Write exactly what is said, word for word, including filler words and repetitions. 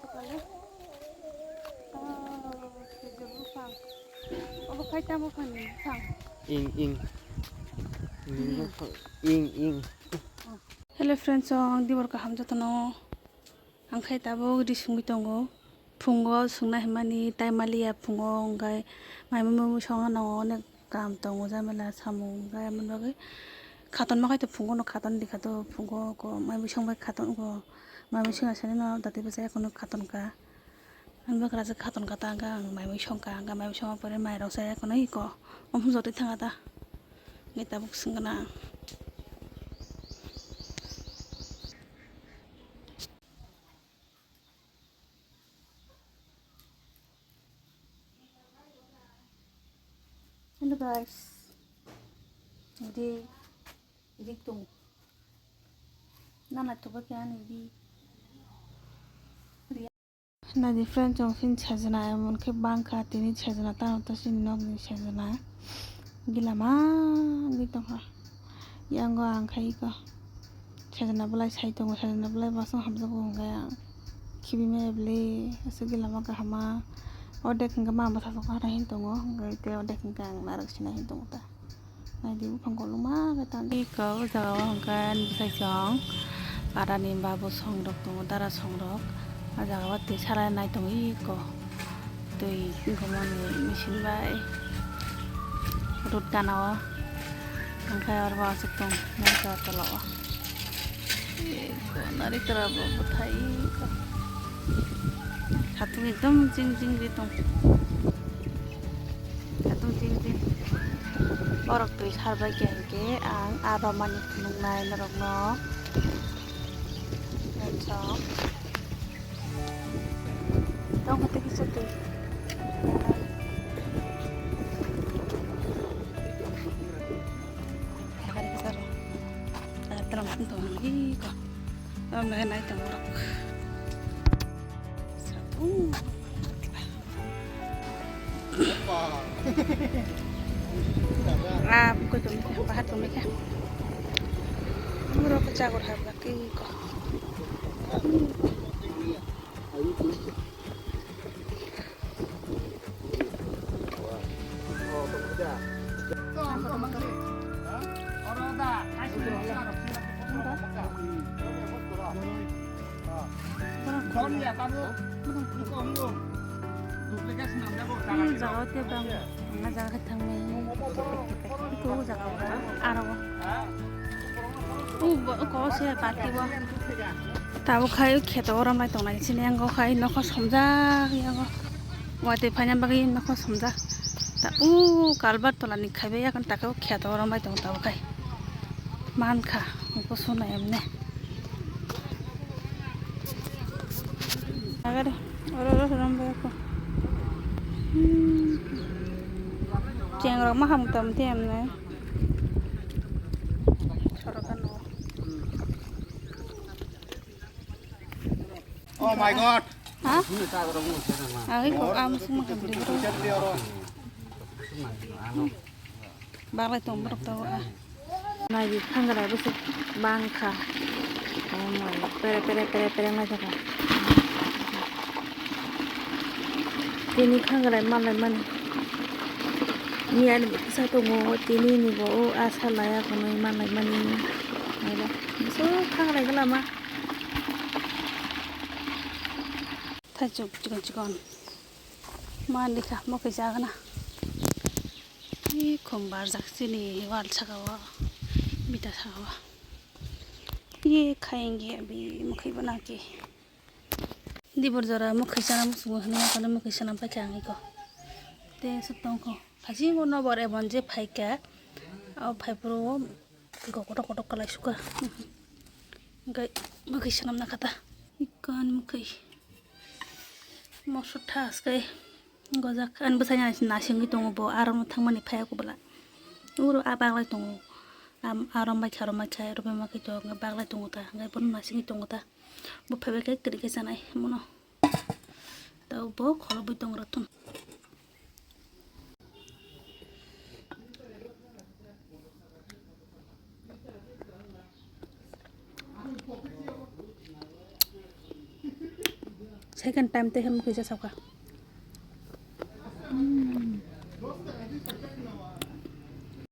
Kale. Oh, khejur buphang. Obo khai tamo phani buphang. Ing, ing. Ing. Ing, ing. Hello friends, ang dibor kaham jotono. Ang khai tabuk ri sungwi tongo. Phungo sungna himani tai maliya phungo, hwnkhe mai mui mui songna nango, onek kam tongo, jamela samung, hwnkhe aboni bagwi khaton ma khai to phungo no khaton di kha to phungo ko mai mui song bai khaton ko mai mui song asani no dati bwsa ekono khaton ka. Ang bwkra se khaton ka ta, hwnkhe ang mai mui song ka, hwnkhe mai mui songma pore mairok se ekono iko omo jotoi thang ka ta. Hwnkhe tabuk sung gana. Hello guys, ri ri tung nana tuba kya ni ri. Nai di friend, chwng sini sejna emon khe bangkha, tini sejna tamo to sini nokni sejna gila ma wngwi tongkha. Yango ang khai iko sejna belai sai tongo, sejna belai bosong hamjakgo hwnkhe ang khibi maya bwle aswk gila ma kaham ma. Ordek hwnkhe ma bwsa sokha hinwi tongo, hwnkhe tei ordek hwnkhe ang narwk sinai hinwi tongo ta. Naidi buphang koloma khe tang. Iko o jaga o hwnkhe bwsai chwng parani babu songrok tongo, dara songrok. O jaga o twi salai nai tongo iko. Twi gomoni machine bai rud gana o. Hwnkhe oro bo aswk tong naikha tola o. Iko narikra bo bwthai iko. Satung ekdom jing jing ri tong. Satung jing jing. Borok twi sarbai khe hwnkhe ang aro mani phunuknai norokno. Friends rok. Tong hati kisa twi. Hakari kisa ro. Tara tara tong iko. Tara nai tong rok. Satung. Ah, buku tu mikir, bahat tu mikir. Murah pecah kau harga kiko. Hmm, jaga o tei bang, ang jaga khe thangmani. Iko jaga o aro o. U bo ko se party o. Tabuk khai kheto o romlai tongnai sini ang khai nokho somjak yago. Watwi phaina bagwi nokho somjak. Ta u kalbar tola ni khaibai yakan ta khe o kheto o romlai tongo tabuk khai. Mankha, kusu no emne. Agare, oro, oro, oro, oro, oro. Hmm. Cheng rok ma ham tam te emne. Sorokan no. Oh my God. Ha? Agoi ko am sung ma kam de. Baglai tong borok tabuk ah. Nai di khangrai bwswk bangkha. Oh my God, pere pere pere pere wnglaijak. Tini khangrai manlai mani. Miyani bwsa tongo, tini ni bo o asa laya hwnwi manlai mani. Nai di bwswk khangrai glama. Thaichuk chikon chikon. Manlika, mwkhwi chagana. Ee, khum barjak chini wall saka o, bita saka o. Ee, khainge abi mwkhwi bo naki. Dibor jora mwkhwi chana muchungo hinwi mokole mwkhwi chana paikha ang eko. Tei aswk tongkho. Hachi bo nobor emon je phaikha. O phaiphuru o. Twi kok kotok kotok kalai suka. Hwnkhe mwkhwi swnam na kha ta. Ikon mwkhwi. Mosor thas khe gojak. Ani bwsai nasingwi tongo bo, aro no thangmani phaiya kubula. Uro a baglai tongo. Am-, aro maikha, aro maikha, aro bai maikha to hwnkhe baglai tongo ta. Hwnkhe bono nasingwi tongo ta. Bo phaibai khe kwrwi khe chanai mono. Tei bo kholobwi tong rwthun. Second time tei hemkhe kisa sakha.